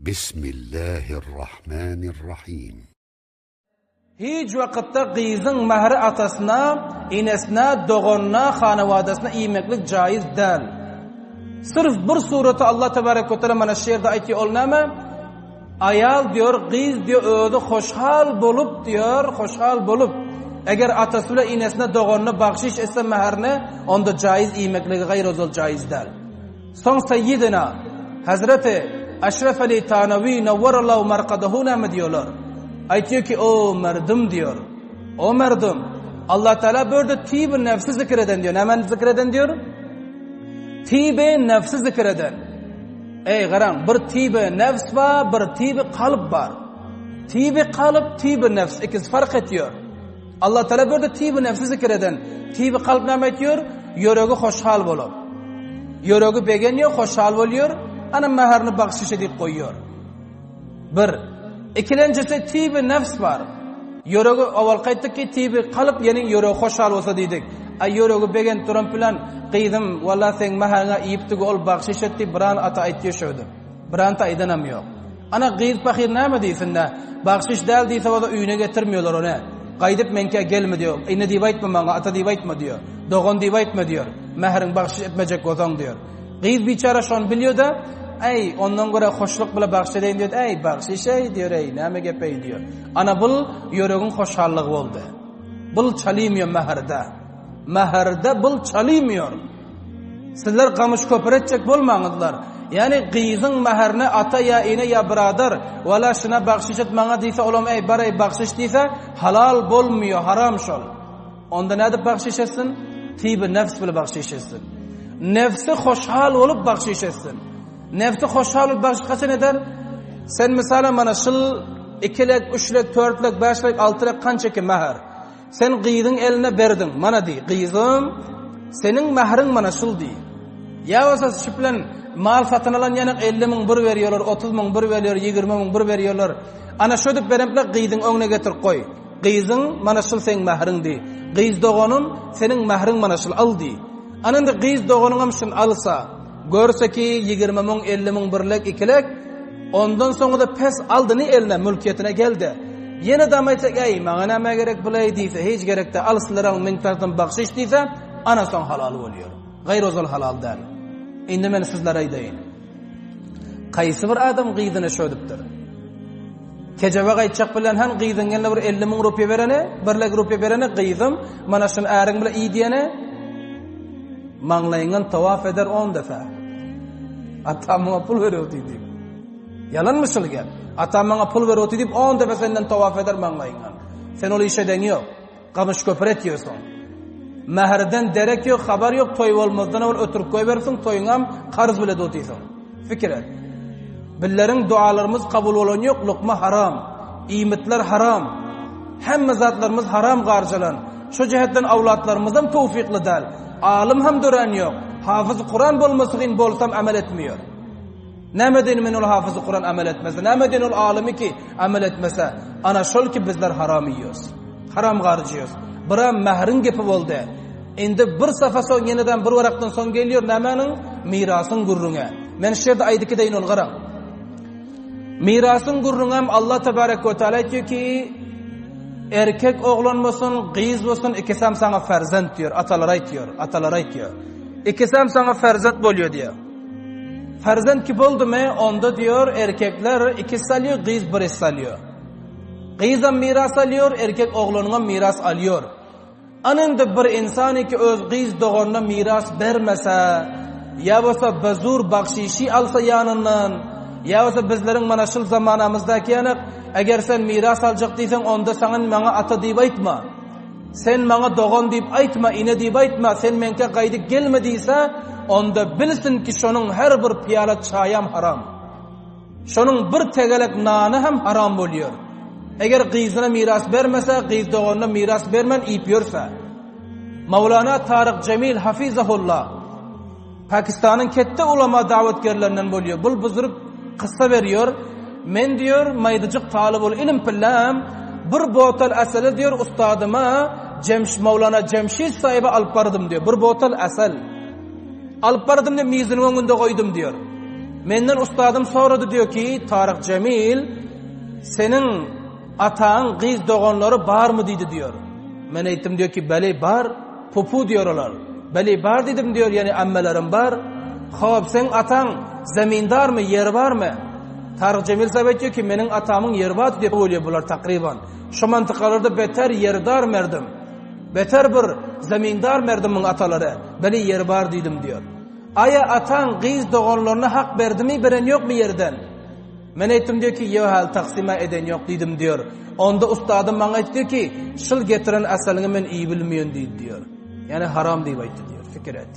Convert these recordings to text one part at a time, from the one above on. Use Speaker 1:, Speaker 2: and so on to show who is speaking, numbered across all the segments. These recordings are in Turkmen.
Speaker 1: Bismillahirrahmanirrahim.
Speaker 2: Hiç wakytda gyzyň mähri atasyna, enesine, doganyna, hanawadasyna iýmeklik jaýyz däl. Syrf bir suraty Allah tebarek we teala mana şu ýerde aýtýar, ol näme? Aýal diýor, gyz diýor, özi hoşhal bolup diýor, hoşhal bolup, eger atasy bilen enesine, doganyna bagşyş etse mährini, onda jaýyz iýmekligi gaýry ozal jaýyz däl. Soň Seýýidina, Hezreti, Eşref Ali Tanawi Nawwarallahu markadahu näme diýýärler? Aýtýar ki, O merdum diýýär. O merdum, Allah Teala bu ýerde tibi nefsi zikr eden diýýär. Nämäni zikr eden diýýär? Tibi nefsi zikr eden. Ey garaň, bir tibi nefs bar, bir tibi kalp bar. Tibi kalp, tibi nefs ikisi fark etýär. Allah Teala bu ýerde tibi nefsi zikr eden. Tibi kalp näme aýtýar? Ýüregi hoşhal bolup. Ýüregi begenýär, hoşhal bolýar. Ana mäherini bagşyş edip goýýar. Bir. Ikilenjisi tibi nefs bar. Ýüregi owal aýtdyk ki tibi kalp ýeni ýüregi hoşhal bolsa diýdik. Ay ýüregi begenip duran bilen gyzym walla seň mäheriňe iýipdigi ol bagşyş etdi biran ata aýtýar şöýdip. Biranta aýdanam ýok. Ana gyz pahyr näme diýsin-dä? Bagşyş däl diýse bolsa öýüne getirmiýorlar ony. Gaýdyp meňkä gelme diýýär. Ene diýip aýtma maňa, ata diýip aýtma diýýär. Dogan diýip aýtma diýýär. Mähriň bagşyş etmejek bolsaň diýýär. Gyz biçäre şony bilýär-de, Äý, ondan görä hoşluk bile bagşyş edeýin diýýär. Äý, bagşyş-eý diýýär, eý, näme gep-eý diýýär. Ana bul ýüregiň hoşallygy boldy. Bul çalymýar mähirde. Mähirde bul çalymýar. Sizler gamyş köpür etjek bolmaňyzlar. Ýani gyzyň mäherine ata ýa ene ýa byradar, wala şuna bagşyş et maňa diýse olam eý bar eý bagşyş diýse halal bolmýo haram şol. Onda nädip bagşyş etsin? Tibi nefs bile bagşyş etsin. Nefsi hoşhal bolup bagşyş etsin. Nefsi hoşhal bolup bagşyş haçan eder? Sen mysala mana şul ikilek, üçlek, törtlek, bäşlek, altylek kança ki mäher. Sen gyzyň eline berdiň, mana diý, gyzym, seniň mähriň mana şul diý. Ýa bolsa şu bilen mal satyn alan ýanak 50 müň bir berýärler, 30 müň bir berýär, 20 müň bir berýärler. Ana şödüp beren bilen gyzyň öňüne getirip goý. Gyzyň, mana şul seň mähriň diý. Gyz doganym, seniň mähriň mana şul al diý. Ana indi gyz doganyňam şuny alsa, görse ki 20 müň, 50 müň birlek, ikilek, Ondan soňra-da pes aldyny eline, mülkiýetine geldi. Ýene dam aýtsa, Äý, maňa nämä gerek bulaý diýse, hiç gerek däl, al sizlere meň tarapdan bagşyş diýse, ana soň halal bolýar. Gaýry ozal halal däl. Indi men sizlere aýdaýyn. Kaýsy bir adam gyzyny şödüpdir? Kejebe gaýtjak bilen han gyzyň eline bir 50 müň rupiýa bereni, bir lek rupiýa bereni, gyzym, mana şuny äriň bile iý diýeni, maňlaýyňdan tawaf eder on defa. Atam muňa pul berip otyr diýip. Ýalanmy şul gep? Atam maňa pul berip otyr diýip on defa senden tawaf eder maňlaýyňdan. Sen ol işe deň ýok. Gamyş köpür etýärsiň. Mährden derek ýok, habar ýok, toý bolmazdan owal ötürip goýberipsiň, toýuňam karz bile otyrsyň. Pikir et. Billeriň dualarymyz kabul bolan ýok, lukma haram, iýmitler haram. Hemme zatlarymyz haram garjalan. Şu jähetden awlatlarymyzam towfikli däl. Alym hem dörän ýok. Hafyz Kuran bolmasy gyn bolsam amel etmiýor. Näme deýin men ol hafyzy Kuran amel etmese? Näme deýin ol alymy ki amel etmese? Ana şol ki bizler haram iýýos. Haram garjyýos. Biram mähriň gepi boldy. Indi bir safa soň ýeneden bir warakdan soň gelýär nämäniň? Mirasyň gürrüňe. Men şu ýerde aýdyp gideýin ol garaň. Mirasyň gürrüňem Allah tebarek we taala aýtýar ki, erkek oglan bolsun, gyz bolsun, ikisem saňa ferzent diýär. Atalar aýtýar, atalar aýtýar. Ikisem saňa ferzent bolýar diýär. Ferzent ki boldumy, onda diýär, erkekler ikisi alýar, gyz bir hisse alýar. Gyzam miras alýar, erkek oglanyňam miras alýar. Ana indi bir insan ki öz gyz doganyna miras bermese, ýa bolsa bezur bagşyşy alsa ýanyndan, ýa bolsa bizleriň mana şul zamanamyzdaky ýanak, eger sen miras aljak diýseň, onda saňa maňa ata diýip aýtma. Sen maňa dogan diýip aýtma, ine diýip aýtma, sen meňkä gaýdyp gelme diýse, onda bilsin ki şonuň her bir pyýala çaýam haram. Şonuň bir tegelek nany hem haram bolýar. Eger gyzyna miras bermese, gyz doganyna miras bermän iýip ýörse. Mawlana Taryk Jemil hafizahullah Pakistanyň ketde ulama dawetgerlerinden bolýar. Bul buzuryp kyssa berýär. Men diýär, maýdajyk talybul ilim pilläm bir botal asali diýär ustadyma Jemş Mawlana Jemşid saýyba alyp bardym diýär. Bir botal asal. Alyp bardym diýär, miziniň öňünde goýdum diýär. Menden ustadym sorady diýýär ki, Taryk Jemil, seniň ataň gyz doganlary barmy diýdi diýýär. Men aýtdym diýýär ki, beli bar, pupu diýýär olar. Beli bar diýdim diýýär, ýani ammelerim bar. Hop, seň ataň zemindarmy, ýeri barmy? Taryk Jemil sahib aýtýar ki, meniň atamyň ýeri bar diýip bolýar bular takryban. Şu mantykalarda beter ýerdar merdim. Beter bir zemindar merdimiň atalary. Beli ýeri bar diýdim diýýär. Aýa ataň gyz doganlaryna hak berdimi beren ýokmy ýerden? Men aýtdym diýýär ki, ýok häli taksyma eden ýok diýdim diýýär. Onda ustadym maňa aýtdy ki, şul getiren asalyňy men iýibilmeýän diýdi diýýär. Ýani haram diýip aýtdy diýýär. Fikir et.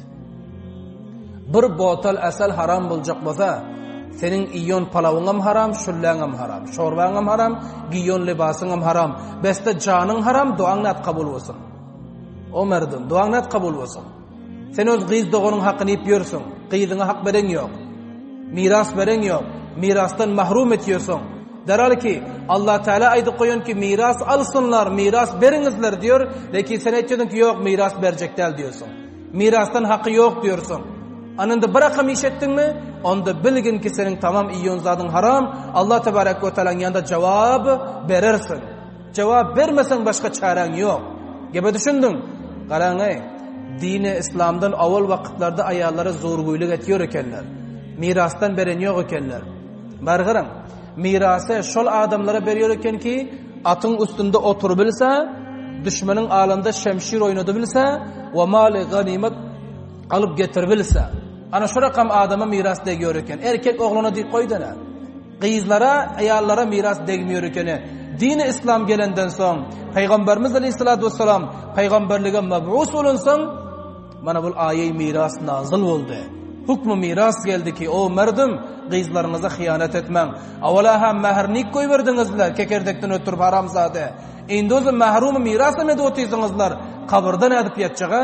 Speaker 2: Bir botal asal haram boljak bolsa, seniň iýen palawyňam haram, şülläňem haram, şorbaňam haram, giýen lybasyňam haram, beste janyň haram, duaň nät kabul bolsun. O merdum, duaň nät kabul bolsun. Sen öz gyz doganyň hakyny iýip ýörsüň, gyzyňa hak beren ýok. Miras beren ýok. Mirasdan mahrum etýärsiň. Derhal ki, Allah Teala aýdyp goýan ki, miras alsynlar, miras beriňizler diýär, lekin sen aýtýarsyň ki, ýok, miras berjek däl diýersiň. Mirasdan haky ýok diýersiň. Anynda bir rakam iş etdiňmi, onda bilgin ki seniň tamam iýen zadyň haram, Allah tebarek we taalaň ýanynda jawab berersiň. Jawab bermeseň başga çäräň ýok. Gebe düşündiň? Garaň-eý, dini islamdan owal wakytlarda aýallara zorgüýlik etýär ekenler. Mirasdan beren ýok ekenler. Bargyryň, mirasy şol adamlara berýär eken ki, atyň üstünde oturybilse, düşmeniň alynda şemşir oýnadybilse we maly ganymat alyp getiribilse. Ana şu rakam adama miras degýär eken. Erkek oglana diýip goýdana. Gyzlara, aýallara miras degmiýär ekeni. Dini islam gelenden soň, Pygamberimiz aleyhissalatu vesselam pygamberlige mebus bolansoň, mana bul aýy miras nazyl boldy. Hukmy miras geldi ki, o merdim, gyzlaryňyza hyýanat etmäň. Awala ha mährini goýberdiňizler, kekerdekden ötürip haramzada. Indi o mahrumy miras hem edip otyrsyňyzlar, kabyrda nädip ýatjak a?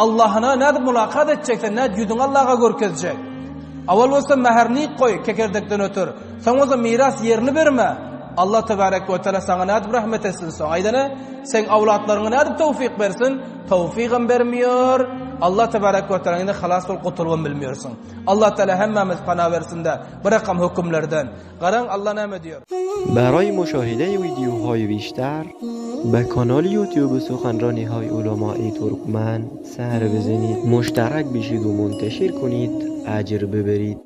Speaker 2: Allahyna nädip mulakat etjek sen, nädip ýüzüňi Allaha görkezjek? Awal bolsa mährini goý, kekerdekden ötür. Soň bolsa miras ýerini berme. Allah tebarek we teala saňa nädip rahmet etsin soň? Aýdana, seň awlatlaryňa nädip towfik bersin? Towfigem bermiýor. Allah tebarek we teala indi halas bolup gutulybam bilmiýorsyň. Allah teala hemmämiz pana bersin-de bir rakam hökümlerden. Garaň Allah näme diýýär.
Speaker 3: برای مشاهده ویدیوهای بیشتر به کانال یوتیوب سخنرانی های علمای ترکمن سر بزنید مشترک بشید و منتشر کنید اجر ببرید.